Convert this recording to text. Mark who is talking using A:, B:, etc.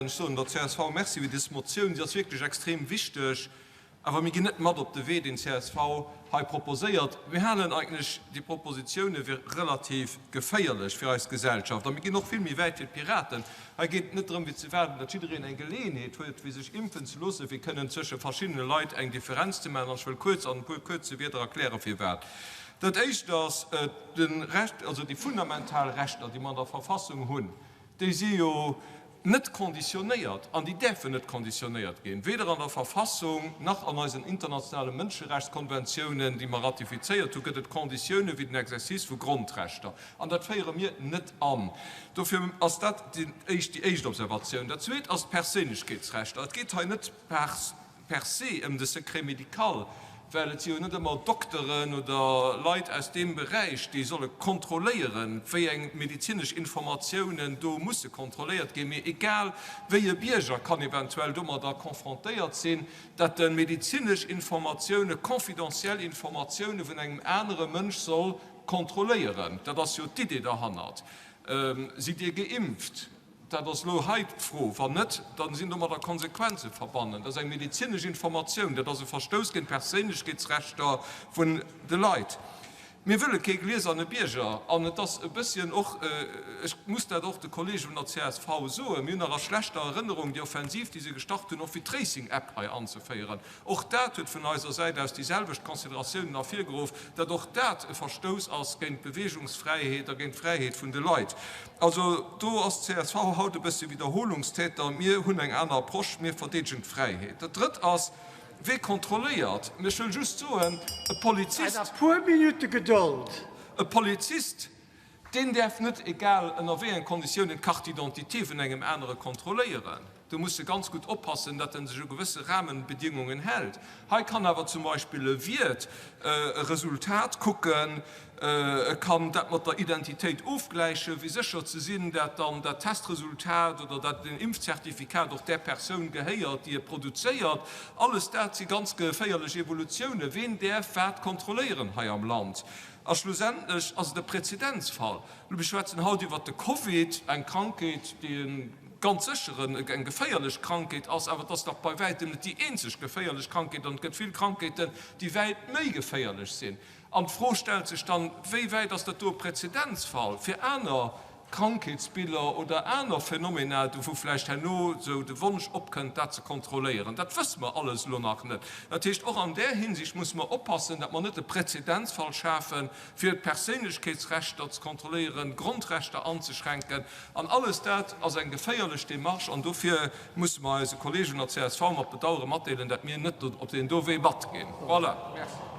A: Ech soen der csv Merci fir dës Motioun. Si ass wierklech extrem wichteg. Awer mir ginn net mat op de Wee, deen csv hei proposéiert. Mir halen eigentlech déi Propositioune fir relativ geféierlech fir eis Gesellschaft. A mir ginn och vill méi wäit wéi d'Piraten. Hei geet et net drëm, fir ze waarden, datt jiddereen eng Geleeënheet huet, fir sech impfen ze loossen, fir kënnen zwësche verschiddene Leit eng Differenz ze maachen. An ech wëll kuerz an e puer kuerze Wierder erklären, firwat. Dat Éischt ass, de Recht, also déi fundamental Rechter, déi mer an der Verfassung hunn, déi si jo net konditionéiert an déi däerfen net konditionéiert ginn, weder an der Verfassung nach an eisen internationale Mënscherechtskonventiounen, déi mer ratifizéiert hunn, gëtt et Konditioune wéi den Exercice vu Grondrechter. An dat féiere mir net an. Dofir ass dat déi éischt Observatioun. Dat Zweet ass d'Perséinlechkeetsrechter. Et geet hei net per per se ëm de Secret médical, well et si jo net ëmmer Dokteren oder Leit aus deem Beräich, déi solle kontrolléieren, wéi eng medezinesch Informatiounen do musse kontrolléiert ginn. Mee egal wéi e Bierger kann eventuell domadder confrontéiert sinn, datt e medezinesch Informatiounen, confidentiel Informatioune vun engem anere Mënsch soll kontrolléieren. Dat ass jo d'Idee derhannert. Sidd Dir geimpft? Dat ass elo hei d'Fro. Wann net, da sinn domadder Konsequenze verbannen. Dat ass eng medezinesch Informatioun, dat ass e Verstouss géint d'Perséinlechkeetsrechter vun de Leit. Mir wëlle kee glieserne Bierger. An et ass e bësschen och, ech muss dat och de Kollege vun der csv soen, mir hunn nach a schlechter Erënnerung déi Offensiv, déi se gestart hunn, och fir d'Tracing-App hei anzeféieren. Och dat huet vun eiser Säit aus déi selwecht Consideratiounen ervirgeruff, datt och dat e Verstouss ass géint d'Beweegungsfräiheet a géint d'Fräiheet vun de Leit. Also do ass d'CSV haut e bësse Wiederholungstäter. Mir hunn eng aner Approche, mir verdeedegen d'Fräiheet. Dat Drëtt ass, Wee kontrolléiert? Ech wëll just soen, e Polizist.
B: E puer Minutte Gedold.
A: E Polizist, deen däerf net, egal ënner wéi enge Konditiounen, d'Carte d'identité vun engem anere kontrolléieren. Do muss e ganz gutt oppassen, datt en sech u gewësse Rahmenbedingungen hält. Hei kann awer zum Beispill e Wiert e Resultat kucken, e kann dat mat der Identitéit ofgläichen, fir sécher ze sinn, dat dann dat Testresultat oder dat den Impfzertifikat och där Persoun gehéiert, déi e produzéiert. Alles dat si ganz geféierlech Evolutiounen. Ween däerf wat kontrolléieren hei am Land? A schlussendlech ass et e Präzedenzfall. Mir schwätzen haut iwwert de Covid, eng Krankheet, déi e ganz sécher eng geféierlech Krankheet ass, awer et ass nach bei wäitem net déi eenzeg geféierlech Krankheet an et gëtt vill Krankheeten, déi wäit méi geféierlech sinn. An d'Fro stellt sech dann, Wéi wäit ass dat do e Präzedenzfall fir aner Krankheetsbiller oder aner Phänomena, do wou vläicht herno esou de Wonsch opkënnt, dat ze kontrolléieren? Dat wësse mer alles elo nach net. Dat heescht, och an där Hinsicht musse mer oppassen, datt mer net e Präzedenzfall schafen, fir d'Perséinlechkeetsrechter ze kontrolléieren, Grondrechter anzeschränken. An alles dat ass eng geféierlech Démarche an dofir musse mer eise Kollegen der csv mat Bedauere matdeelen, dat mir net op deen do Wee matginn. Voilà. Merci.